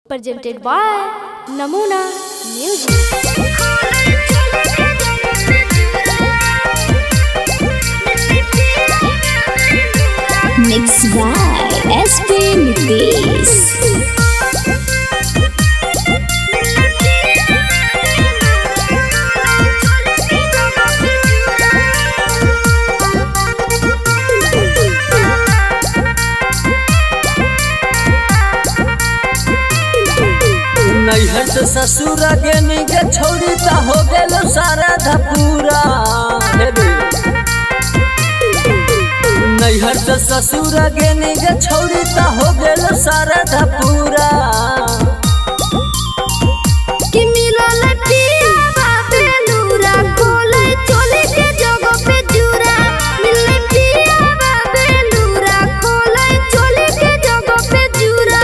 Presented by Namuna Music. Mixed by SP Nitish. नैहर से ससुर गेनी के छौरी त हो गेलो सारा धपूरा हे रे। नैहर से ससुर गेनी के छौरी त हो गेलो सारा धपूरा। कि मिलल पियावा बेलूरा, खोले चोली के जगह पे जूरा। मिलल पियावा बेलूरा, खोले चोली के जगह पे जूरा।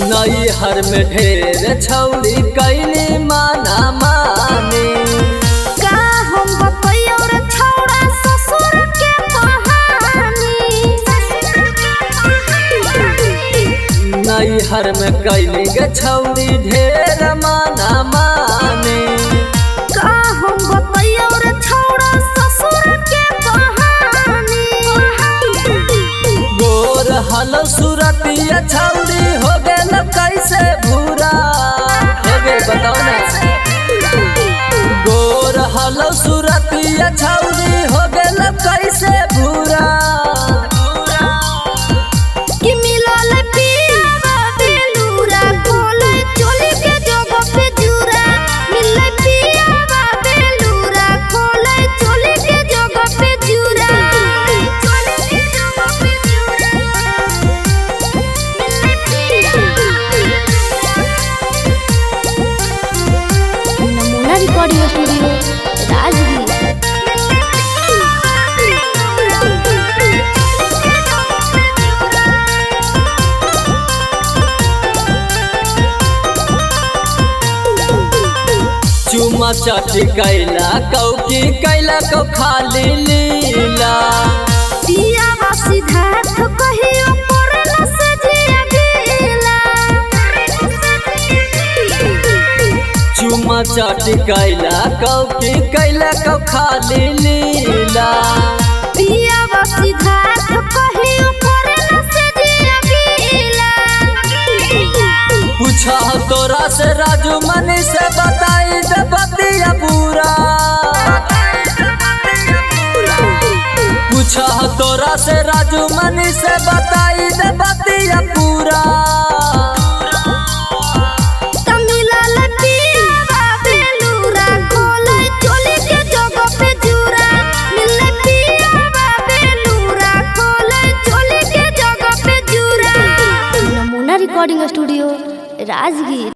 नैहर में ढेर छौरी कैली माना मानी। का हम बतैयो रे छौड़ा ससुर के कहानी। नैहर में कैली गे छौरी ढेर माना मानी। का हम बतैयो रे छौड़ा ससुर के कहानी। गोर हलो सुरतिया छौरी हो गेल कैसे भूरा। हे गे बताओ ना। गोर हलो सुरतिया छौरी हो गेल कैसे भूरा। कि मिलल पियावा बेलूरा, खोले चोली के जगह पे जूरा। मिलल पियावा बेलूरा, खोले चोली के जगह पे जूरा। चोली के जगह पे जूरा। नमूना रिकॉर्डिंग स्टूडियो राजगीर। चुमा चाटी कैला कौकी कैला कौ खाली लीला। पियावा सिद्धार्थ कहियो करला से जिया गेला। चुमा चाटी कैला कौकी कैला कौ खाली लीला। पियावा सिद्धार्थ कहियो करला से जिया गेला। पूछा तोरा से राजू मनी से बताई दे बतिया पूरा। पूछा तोरा से राजू मनी से बताई दे बतिया पूरा। त मिलल पियावा बेलूरा, खोले चोली के जगह पे जूरा। मिलल पियावा बेलूरा, खोले चोली के जगह पे जूरा। नमूना रिकॉर्डिंग स्टूडियो राजगीर।